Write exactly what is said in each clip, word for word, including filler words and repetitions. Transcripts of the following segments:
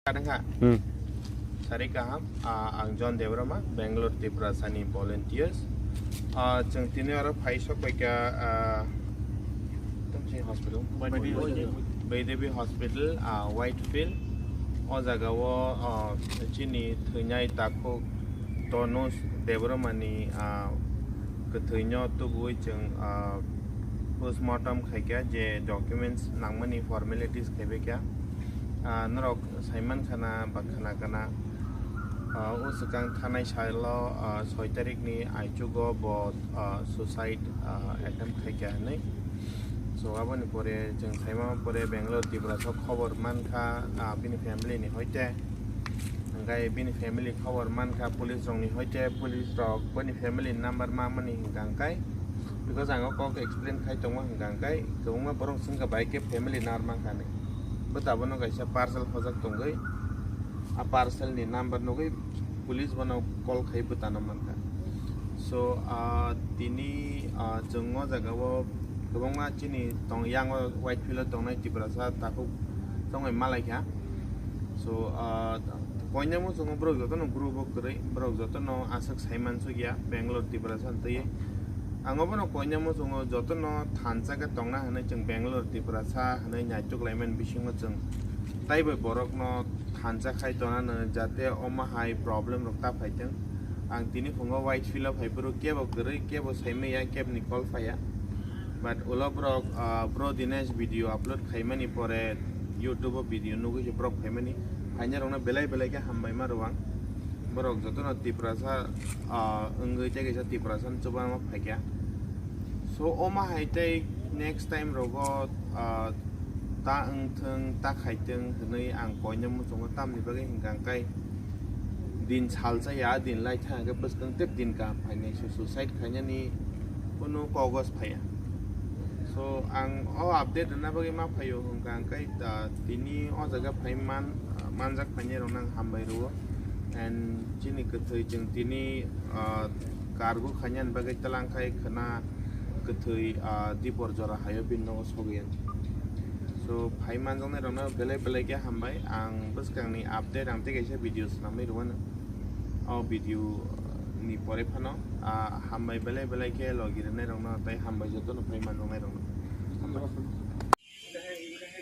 Kadang ha? Hmm. Sari kaham, ah, ang John Debbarma, Bangalore, Tiprasani volunteers. Ah, chwng tini oro phai sok paikha, ah, tongsi hospital? Baidevi Hospital. Baidevi Hospital, ah, Whitefield. O jaga o, ah, chini thwinai takhuk Tonus Debbarmani, ah, kwthwino tubui chwng, ah, postmortem khaikha, je documents nangmani formalities khaibaikha. Ah, norok saiman khana ba khana kana, ah, o swkang thanai salo, ah, soi tarikni aichugo bo, ah, suicide, ah, attempt khaikha hinwi. So, aboni pore chwng saima pore Bangalore Tiprasa khobor mankha, ah, bini family ni hoite. Hingkai bini family khobor mankha police rokni hoite, police rok bini family number mamani hingka hingkai, because ang o kok explain khai tongo hingka hingkai, kwbangma borok swngkha bai khe family number mankha hinwi. Bo tabukno kaisa parcel hojak tongwi, a parcel ni number nugwi police bono call khai bwtano mankha. So, ah, tini, ah, chwng o jaga o kwbangma chini tong, yang o Whitefield o tongnai Tiprasa takhuk tongwi malaikha. So, ah, koinai muchungo borok jotono group o kwrwi, borok jotono aswk sai mansukya Bangalore Tiprasa twi. Ang obono koinai muchungo jotono thansa khe tongna hwnwi chwng Bangalore Tiprasa hwnwi naituk laimani bisingo chwng taibo borokno thansa khai tonano, jate omo hai problem rok ta phaitwng. Ang tini phungo Whitefield o phai phuru kebo kwrwi, kebo saimaya, kebni call phaiya. But ulo borok, ah, bro Dinesh video upload khaimani pore YouTube o video nugwi se borok phaimani. Phainai rokno belai belai khe hambai ma rwang. Borok jotono Tiprasa, ah, wngwi tei kaisa Tiprasa no chubama phaikha. So, omo hai tei next time rogo, ah, ta wngthwng, ta khaitwng hwnwi ang koinai muchungo, tamni bagwi hwnkha hwnkhe din salsa ya, din lai thang hwnkhe bwskang tei din kaham phainai, so suicide khainani kunu kogos phaiya. So, ang o update rwna bagwi ma phaio hwnkha hwnkhe, ah, tini o jaga phai man, manjak phainai rokno ang hambai rwo. And chini kwthwi chwng tini, ah, kargo khainani bagwi twlang khai khwna kwthwi, ah, dipor jora haio bini nogo sogwi. So, phai manjaknai rokno belai belai khe hambai. Ang bwskangni update ang tei kaisa video swnamwi rwmano. O video ni pore phano, ah, hambai belai belai khe logi rwnai rokno tei hambai jotono phai manjaknai rokno. Hambai.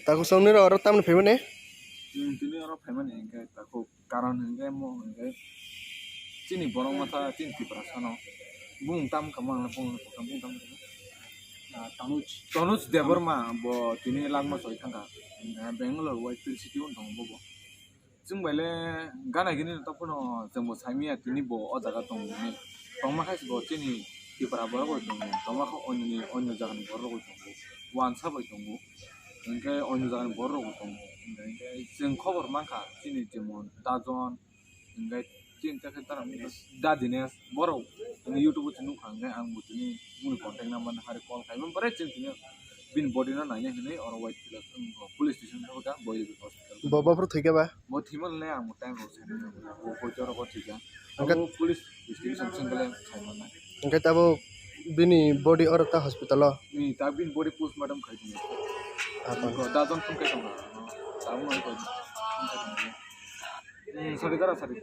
Takhuk songni oro tamni phaimani? Hmm, tini oro phaimani hwnkhe takhuk. Karon hwnkhe mo hwnkhe chini borok masa chini Tiprasano bumung tam kamo ang bumung tam bumung tam kamo. Ah, Tanuj. Tanuj Debbarma bo tini langma soi thangkha. Ah, Bangalore Whitefield City o tongo bobo. Chwng bai le gana gini no tongphano chwng bo saimanya tini bo o jaga tongo hinwi. Tongma khe bo chini Tipra borok rok tongo. Tongma khe onyo ni, onyo jaga ni borok rok tongo. Wansa bai tongo. Hwnkhe onyo jaga ni borok rok tongo. Hwnkhe chwng khobor mankha chini jemon Dajon, hwnkhe chini ta khe tara da Dinesh borok tini YouTube o tini nukha hwnkhe ang bo tini bini contact number no hari call khai man pore chwng tini bini body no naina hinwi oro Whitefield o police station thangkha Baidevi Hospital. Bo, bo phuru thwikhe ba? Bo thwimani le ang bo time rok saimanya bo hoito oro thwikha. Hwnkhe abo police investigation chwng khe le saimannai. Hwnkhe tabuk bini body oro ta hospital o? Ni ta bini body postmortem khai tongo. Apo. Dajon phone khai tongo. Tabuk no khai tongo. Hmm, sorry, dara, sorry.